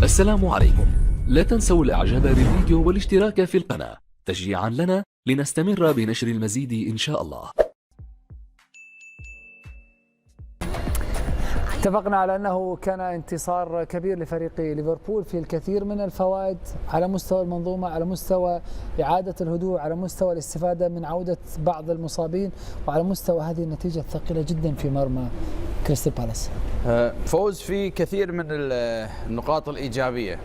السلام عليكم. لا تنسوا الاعجاب بالفيديو والاشتراك في القناة تشجيعا لنا لنستمر بنشر المزيد ان شاء الله. اتفقنا على أنه كان انتصار كبير لفريق ليفربول في الكثير من الفوائد على مستوى المنظومة، على مستوى إعادة الهدوء، على مستوى الاستفادة من عودة بعض المصابين، وعلى مستوى هذه النتيجة الثقيلة جدا في مرمى كريستال بالاس. فوز في كثير من النقاط الإيجابية.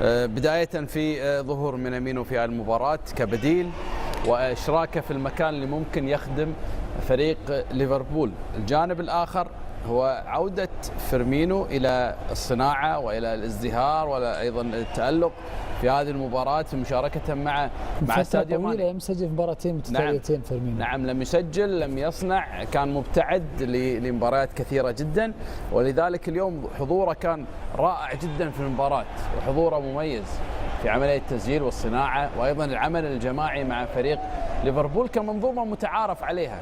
بداية في ظهور مينامينو في المباراة كبديل وإشراكه في المكان اللي ممكن يخدم فريق ليفربول. الجانب الآخر هو عودة فيرمينو إلى الصناعة وإلى الازدهار وأيضا التألق في هذه المباراة في مشاركته مع ساديو ماني. لم يسجل في مباراتين متتاليتين. نعم، فيرمينو نعم لم يسجل، لم يصنع، كان مبتعد لمباريات كثيرة جدا، ولذلك اليوم حضوره كان رائع جدا في المباراة وحضوره مميز في عملية التسجيل والصناعة وأيضا العمل الجماعي مع فريق ليفربول كمنظومة متعارف عليها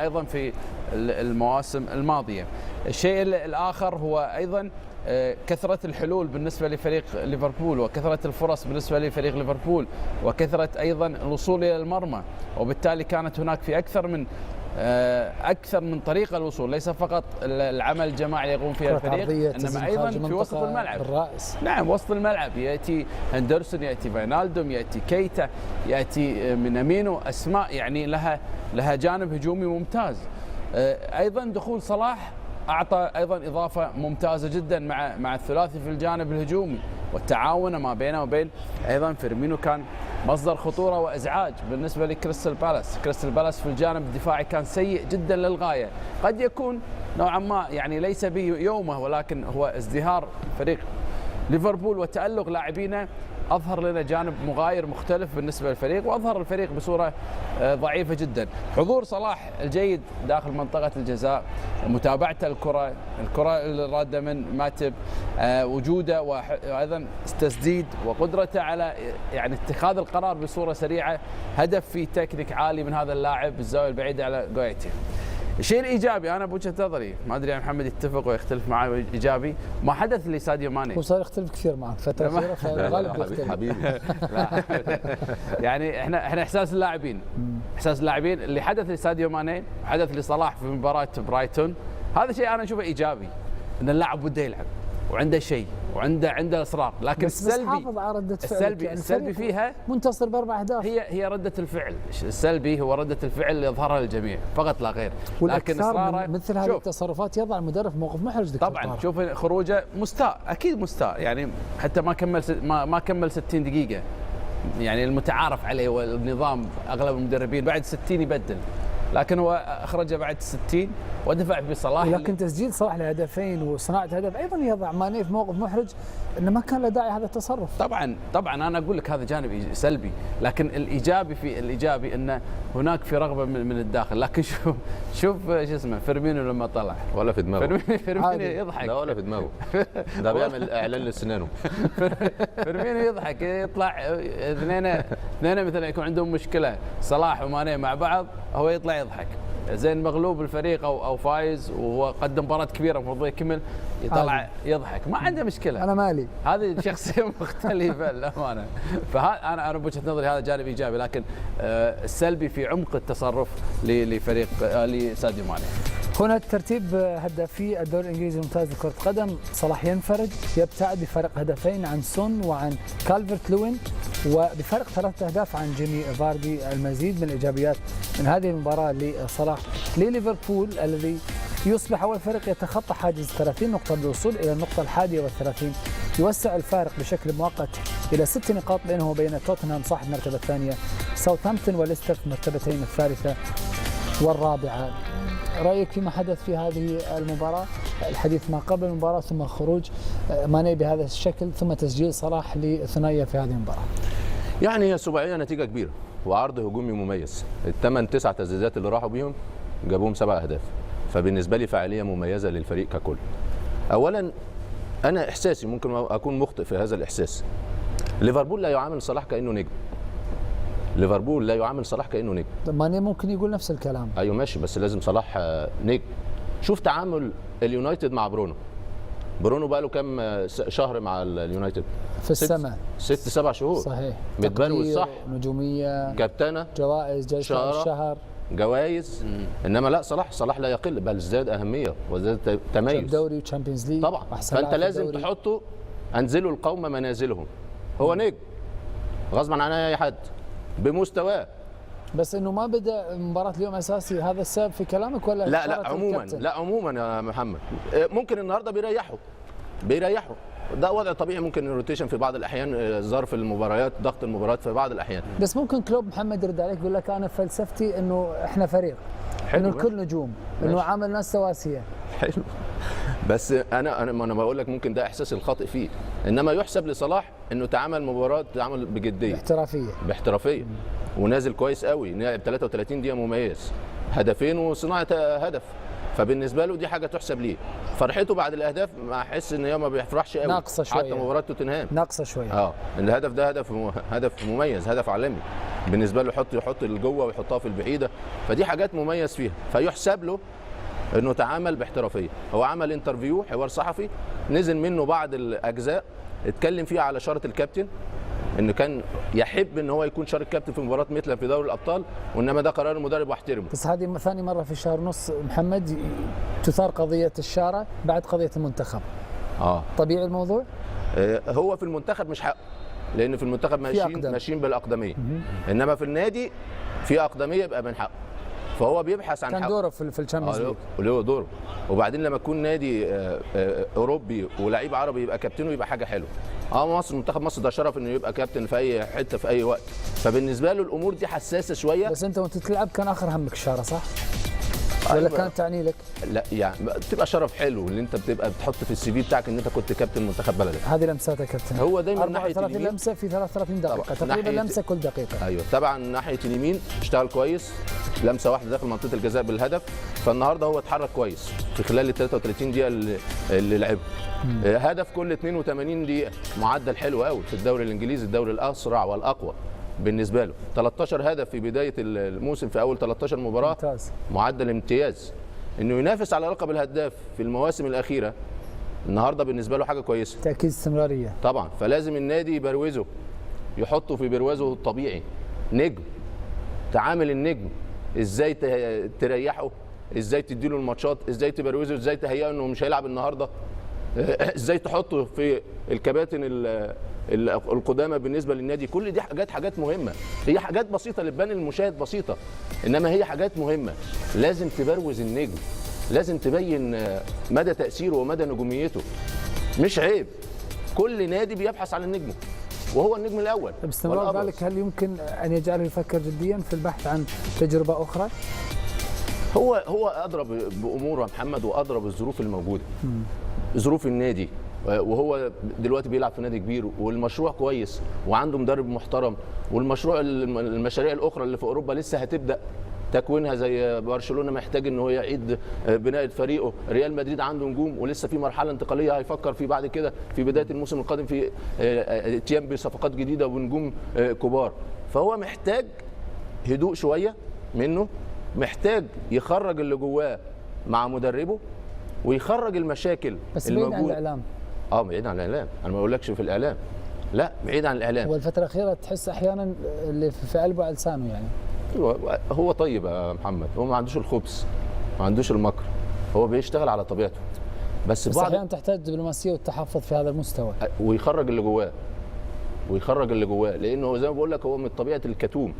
أيضا في المواسم الماضية. الشيء الآخر هو أيضا كثرة الحلول بالنسبة لفريق ليفربول وكثرة الفرص بالنسبة لفريق ليفربول وكثرة أيضا الوصول إلى المرمى، وبالتالي كانت هناك في أكثر من طريقة الوصول، ليس فقط العمل الجماعي يقوم فيها الفريق، إنما أيضا في وسط الملعب بالرأس. نعم، وسط الملعب يأتي هندرسون، يأتي فاينالدوم، يأتي كيتا، يأتي مينامينو، أسماء يعني لها جانب هجومي ممتاز. أيضا دخول صلاح أعطى أيضا إضافة ممتازة جدا مع الثلاثي في الجانب الهجومي، والتعاون ما بينه وبين أيضا فيرمينو كان مصدر خطورة وإزعاج بالنسبة لكريستال بالاس. كريستال بالاس في الجانب الدفاعي كان سيء جدا للغاية، قد يكون نوعا ما يعني ليس بيومه، ولكن هو ازدهار فريق ليفربول وتألق لاعبينه أظهر لنا جانب مغاير مختلف بالنسبة للفريق، وأظهر الفريق بصورة ضعيفة جدا. حضور صلاح الجيد داخل منطقة الجزاء، متابعته الكرة الرادة من ماتب، وجوده وأيضا تسديد وقدرته على يعني اتخاذ القرار بصورة سريعة، هدف في تكنيك عالي من هذا اللاعب بالزاوية البعيدة على غويتي. الشيء الايجابي انا بوجهه نظري، ما ادري يا محمد يتفق ويختلف معي، ايجابي ما حدث لساديو ماني. هو صار يختلف كثير معك فترة اخيرة، فالغالب يختلف حبيبي. يعني احنا احساس اللاعبين، احساس اللاعبين اللي حدث لساديو ماني وحدث لصلاح في مباراة برايتون، هذا شيء انا اشوفه ايجابي، ان اللاعب وده يلعب وعنده شيء وعنده اصرار، لكن السلبي حافظ على ردة فعل. السلبي فيها منتصر باربع اهداف، هي ردة الفعل، السلبي هو ردة الفعل اللي يظهرها للجميع فقط لا غير. لكن اصراره مثل هذه التصرفات يضع المدرب في موقف محرج. دكتور طبعا شوف خروجه مستاء، اكيد مستاء، يعني حتى ما كمل ما كمل 60 دقيقة، يعني المتعارف عليه والنظام اغلب المدربين بعد 60 يبدل، لكن هو اخرجه بعد 60 ودفع بصلاح. لكن تسجيل صلاح لهدفين وصناعة هدف ايضا يضع ماني في موقف محرج، انه ما كان له داعي هذا التصرف. طبعا انا اقول لك هذا جانب سلبي، لكن الايجابي في الايجابي انه هناك في رغبة من الداخل. لكن شوف شو اسمه فيرمينو لما طلع ولا في دماغه، فيرمينو يضحك، لا ولا في دماغه، ده بيعمل اعلان لسنانه. فيرمينو يضحك، يطلع اثنين مثلا يكون عندهم مشكلة صلاح وماني مع بعض، هو يطلع يضحك. زين مغلوب الفريق او فايز وهو قدم مباراة كبيرة المفروض يكمل، يطلع يضحك، ما عنده مشكلة. انا مالي، هذه شخصية مختلفة للامانة. فهذا انا بوجهه نظري هذا جانب ايجابي، لكن السلبي في عمق التصرف لفريق لساديو ماني. هنا الترتيب هدافي الدوري الانجليزي الممتاز لكرة القدم، صلاح ينفرد يبتعد بفرق هدفين عن سون وعن كالفرت لوين، وبفرق 3 أهداف عن جيمي فاردي. المزيد من الايجابيات من هذه المباراة لصلاح لليفربول الذي يصبح اول فريق يتخطى حاجز 30 نقطة بالوصول الى النقطة 31، يوسع الفارق بشكل مؤقت الى 6 نقاط بينه وبين توتنهام صاحب المرتبة الثانية، ساوثهامبتون وليستر في المرتبتين الثالثة والرابعة. رأيك فيما حدث في هذه المباراة، الحديث ما قبل المباراة ثم خروج ماني بهذا الشكل ثم تسجيل صلاح لثنائية في هذه المباراة؟ يعني هي السباعية نتيجة كبيرة وعرض هجومي مميز، الثمان 9 تسديدات اللي راحوا بيهم جابوهم 7 أهداف، فبالنسبة لي فاعلية مميزة للفريق ككل. أولا أنا إحساسي، ممكن أكون مخطئ في هذا الإحساس، ليفربول لا يعامل صلاح كأنه نجم. ليفربول لا يعامل صلاح كأنه نجم. ماني ممكن يقول نفس الكلام. ايوه ماشي، بس لازم صلاح نجم. شوف تعامل اليونايتد مع برونو، برونو بقى له كام شهر مع اليونايتد؟ في السماء. 6 7 شهور. صحيح. متبروز صح، نجوميه، كابتنه، جوائز، جائزة الشهر، جوائز. انما لا، صلاح لا يقل بل ازداد اهمية وازداد تميز. دوري و Champions League طبعا. فانت لازم تحطه، انزلوا القوم منازلهم. هو نجم غصبا عن اي حد بمستواه. بس انه ما بدا مباراة اليوم اساسي، هذا السبب في كلامك ولا؟ لا لا عموما، لا عموما يا محمد، ممكن النهارده بيريحوا، ده وضع طبيعي. ممكن ال rotation في بعض الاحيان، ظرف المباريات، ضغط المباريات في بعض الاحيان. بس ممكن كلوب محمد يرد عليك يقول لك انا فلسفتي انه احنا فريق، انه الكل نجوم، انه عامل ناس سواسية. حلو، بس انا بقول لك ممكن ده احساس الخاطئ فيه، انما يحسب لصلاح انه تعامل مباراة، تعامل بجدية، باحترافيه، ونازل كويس قوي، لعب 33 دقيقة مميز، هدفين وصناعة هدف، فبالنسبه له دي حاجة تحسب ليه. فرحته بعد الاهداف ما احس ان هي ما بيفرحش قوي، ناقصه شوية، حتى مباراة توتنهام ناقصه شوية. الهدف ده هدف مميز، هدف عالمي بالنسبة له، يحط لجوه ويحطها في البعيدة، فدي حاجات مميز فيها، فيحسب له انه تعامل باحترافيه. هو عمل interview، حوار صحفي، نزل منه بعض الاجزاء اتكلم فيها على شارة الكابتن، انه كان يحب ان هو يكون شارك كابتن في مباراة مثل في دوري الابطال، وانما ده قرار المدرب واحترمه. بس هذه ثاني مرة في شهر ونص محمد تثار قضية الشارة بعد قضية المنتخب. طبيعي الموضوع؟ هو في المنتخب مش حقه، لان في المنتخب ماشيين بالاقدميه، انما في النادي في اقدميه يبقى من حقه، فهو بيبحث عن حقه. كان دوره في ال Champions League، له دوره. وبعدين لما يكون نادي اوروبي ولاعيب عربي يبقى كابتنه، يبقى حاجة حلوة. مصر، منتخب مصر ده شرف انه يبقى كابتن في اي حتة في اي وقت، فبالنسبه له الامور دي حساسة شوية. بس انت وانت تلعب كان اخر همك الشارة صح؟ ولا كانت تعني لك؟ لا يعني بتبقى شرف حلو اللي انت بتبقى بتحط في ال CV بتاعك ان انت كنت كابتن منتخب بلدك. هذه لمسات يا كابتن. هو دايما ناحية 34 لمسه في 33 دقيقة تقريبا، لمسه كل دقيقة. ايوه طبعا ناحية اليمين اشتغل كويس، لمسه واحدة داخل منطقة الجزاء بالهدف، فالنهارده هو اتحرك كويس في خلال ال 33 دقيقة اللي لعبها. هدف كل 82 دقيقة، معدل حلو قوي في الدوري الانجليزي، الدوري الاسرع والاقوى بالنسبة له. 13 هدف في بداية الموسم في اول 13 مباراة، ممتاز، معدل امتياز. انه ينافس على لقب الهداف في المواسم الاخيرة النهارده بالنسبة له حاجة كويسة، تاكيد استمرارية طبعا. فلازم النادي يبروزه، يحطه في بروازه الطبيعي. نجم، تعامل النجم ازاي، تريحه ازاي، تديله الماتشات ازاي، تبروزه ازاي، تهيئة انه مش هيلعب النهارده ازاي، تحطه في الكباتن القدامى بالنسبة للنادي. كل دي حاجات مهمة، هي حاجات بسيطة اللي تبان المشاهد بسيطة، انما هي حاجات مهمة. لازم تبروز النجم، لازم تبين مدى تاثيره ومدى نجوميته. مش عيب، كل نادي بيبحث عن النجم وهو النجم الاول. باستمرار ذلك هل يمكن ان يجعله يفكر جديا في البحث عن تجربه اخرى؟ هو ادرى باموره محمد، وادرى بالظروف الموجودة، ظروف النادي، وهو دلوقتي بيلعب في نادي كبير والمشروع كويس وعنده مدرب محترم، والمشروع المشاريع الاخرى اللي في اوروبا لسه هتبدا تكوينها، زي برشلونة محتاج ان هو يعيد بناء فريقه، ريال مدريد عنده نجوم ولسه في مرحلة انتقالية هيفكر في بعد كده في بداية الموسم القادم في اتيان بصفقات جديدة ونجوم كبار. فهو محتاج هدوء شوية منه، محتاج يخرج اللي جواه مع مدربه ويخرج المشاكل بس بعيد عن الاعلام. بعيد عن الاعلام، انا ما بقولكش في الاعلام، لا بعيد عن الاعلام. والفترة الاخيرة تحس احيانا اللي في قلبه على لسانه يعني. هو طيب يا محمد، هو ما عندوش الخبث، ما عندوش المكر، هو بيشتغل على طبيعته. بس احيانا تحتاج دبلوماسية والتحفظ في هذا المستوى، ويخرج اللي جواه، ويخرج اللي جواه، لانه زي ما بقول لك هو من طبيعة الكتوم،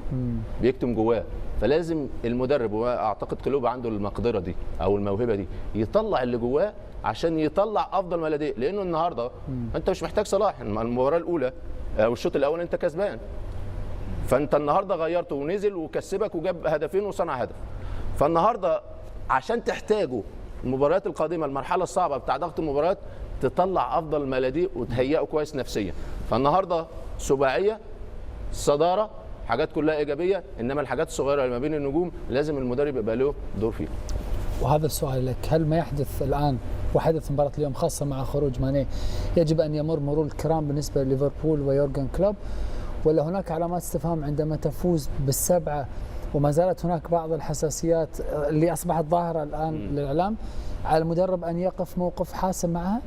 بيكتم جواه. فلازم المدرب، واعتقد كلوب عنده المقدرة دي او الموهبة دي، يطلع اللي جواه عشان يطلع افضل ما لديه. لانه النهارده انت مش محتاج صلاح، المباراة الاولى او الشوط الاول انت كسبان، فانت النهارده غيرته ونزل وكسبك وجاب هدفين وصنع هدف. فالنهارده عشان تحتاجه المباريات القادمة، المرحلة الصعبة بتاع ضغط المباريات، تطلع افضل ما لديه وتهيئه كويس نفسيا. فالنهارده سباعيه، صدارة، حاجات كلها ايجابية، انما الحاجات الصغيرة اللي ما بين النجوم لازم المدرب يبقى له دور فيها. وهذا السؤال لك، هل ما يحدث الان وحدث مباراة اليوم خاصة مع خروج ماني يجب ان يمر مرور الكرام بالنسبة لليفربول ويورجن كلوب، ولا هناك علامات استفهام عندما تفوز بالسبعه وما زالت هناك بعض الحساسيات اللي اصبحت ظاهره الان للاعلام، على المدرب ان يقف موقف حاسم معها؟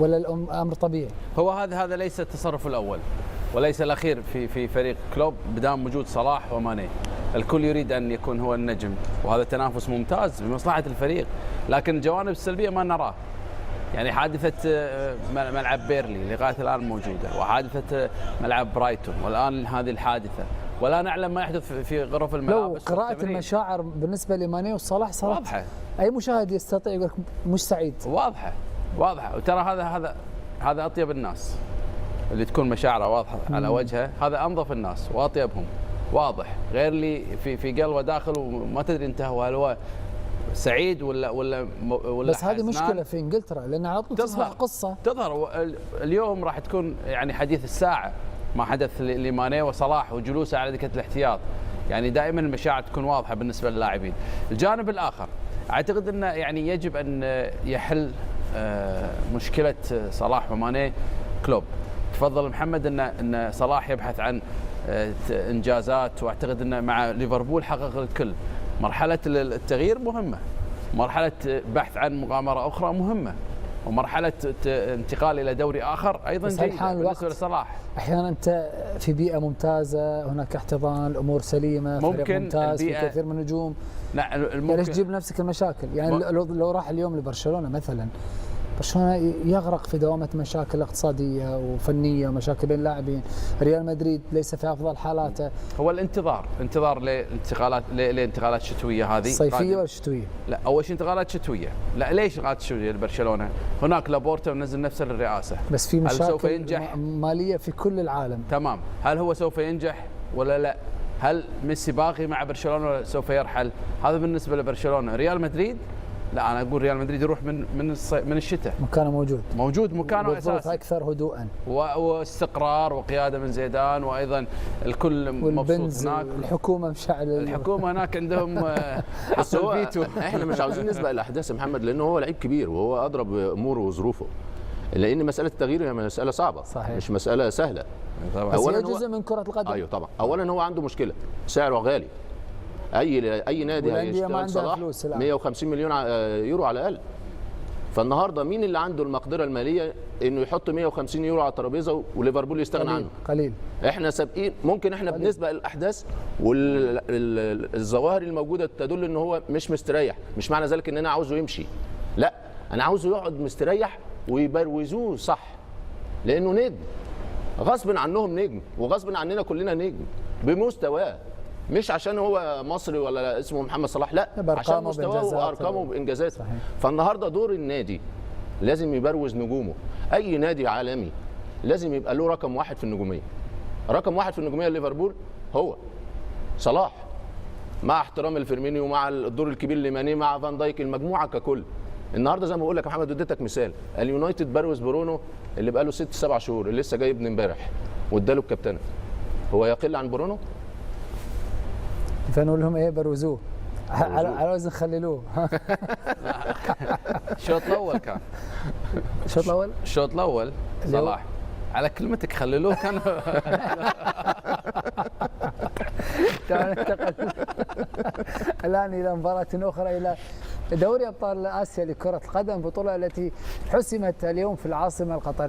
ولا الامر طبيعي؟ هو هذا ليس التصرف الاول وليس الاخير في فريق كلوب، بدام وجود صلاح وماني الكل يريد ان يكون هو النجم، وهذا تنافس ممتاز بمصلحة الفريق، لكن الجوانب السلبية ما نراه. يعني حادثه ملعب بيرلي لغاية الان موجودة، وحادثه ملعب برايتون، والان هذه الحادثة، ولا نعلم ما يحدث في غرف الملابس. لو قراءة المشاعر بالنسبة لماني وصلاح صارت واضحة، اي مشاهد يستطيع يقول لك مش سعيد. واضحة واضحة، وترى هذا اطيب الناس اللي تكون مشاعره واضحة على وجهه، هذا انظف الناس واطيبهم، واضح، غير اللي في قلبه داخل وما تدري انت هل هو سعيد ولا ولا ولا. بس هذه مشكلة في انجلترا، لان على طول تظهر قصة، تظهر. اليوم راح تكون يعني حديث الساعة ما حدث لماني وصلاح وجلوسه على دكه الاحتياط. يعني دائما المشاعر تكون واضحة بالنسبة للاعبين. الجانب الاخر اعتقد انه يعني يجب ان يحل مشكلة صلاح وماني كلوب. تفضل محمد ان صلاح يبحث عن انجازات، واعتقد انه مع ليفربول حقق الكل. مرحلة التغيير مهمة، مرحلة بحث عن مغامرة اخرى مهمة، ومرحلة انتقال الى دوري اخر ايضا جيدة بالنسبة لصلاح. احيانا انت في بيئة ممتازة، هناك احتضان، الامور سليمة، فريق ممتاز، في كثير من النجوم. لا، ليش تجيب نفسك المشاكل؟ يعني لو راح اليوم لبرشلونة مثلا، برشلونة يغرق في دوامه مشاكل اقتصادية وفنيه ومشاكل بين اللاعبين، ريال مدريد ليس في افضل حالاته. هو الانتظار، انتظار لانتقالات لانتقالات شتوية هذه، صيفية ولا شتوية؟ لا، اول شيء انتقالات شتوية. لا، ليش انتقالات شتوية لبرشلونة؟ هناك لابورتا منزل نفسه للرئاسة، بس في مشاكل سوف ينجح ماليه في كل العالم. تمام، هل هو سوف ينجح ولا لا؟ هل ميسي باقي مع برشلونة ولا سوف يرحل؟ هذا بالنسبة لبرشلونة. ريال مدريد لا، انا اقول ريال مدريد يروح من الشتاء، مكانه موجود مكانه اساسي، اكثر هدوءا واستقرار وقيادة من زيدان، وايضا الكل مبسوط هناك. الحكومة مشعل، الحكومة هناك عندهم بس هو احنا مش عاوزين نسبق الاحداث يا محمد، لانه هو لعيب كبير وهو ادرى باموره وظروفه، لان مسالة التغيير هي مسالة صعبة، صحيح. مش مسالة سهلة طبعا. اولا هي جزء من كره القدم. ايوه طبعا. اولا هو عنده مشكلة، سعره غالي، اي نادي هيشتغل صلاح 150 مليون يورو على الاقل. فالنهارده مين اللي عنده المقدرة المالية انه يحط 150 يورو على الترابيزة وليفربول يستغنى عنه؟ قليل. احنا سابقين، ممكن احنا بالنسبة للاحداث والظواهر الموجودة تدل ان هو مش مستريح، مش معنى ذلك ان انا عاوزه يمشي، لا، انا عاوزه يقعد مستريح ويبروزوه صح، لانه نجم غصب عنهم، نجم وغصب عننا كلنا نجم بمستواه، مش عشان هو مصري ولا اسمه محمد صلاح، لا، عشان مستواه وارقامه بانجازاته. فالنهارده دور النادي لازم يبروز نجومه. اي نادي عالمي لازم يبقى له رقم واحد في النجومية. رقم واحد في النجومية ليفربول هو صلاح، مع احترام الفيرمينيو، مع الدور الكبير لماني، مع فان دايك، المجموعة ككل. النهارده زي ما بقول لك يا محمد، اديتك مثال اليونايتد بروز برونو اللي بقى له 6 7 شهور، اللي لسه جاي ابن امبارح، واداله الكابتنه. هو يقل عن برونو؟ فنقول لهم ايه؟ بروزوه على وزن خللوه. الشوط الاول كان الشوط الاول، الشوط الاول صلاح على كلمتك خللوه كان. ننتقل الان الى مباراة اخرى، الى دوري ابطال اسيا لكرة القدم، البطولة التي حسمت اليوم في العاصمة القطرية.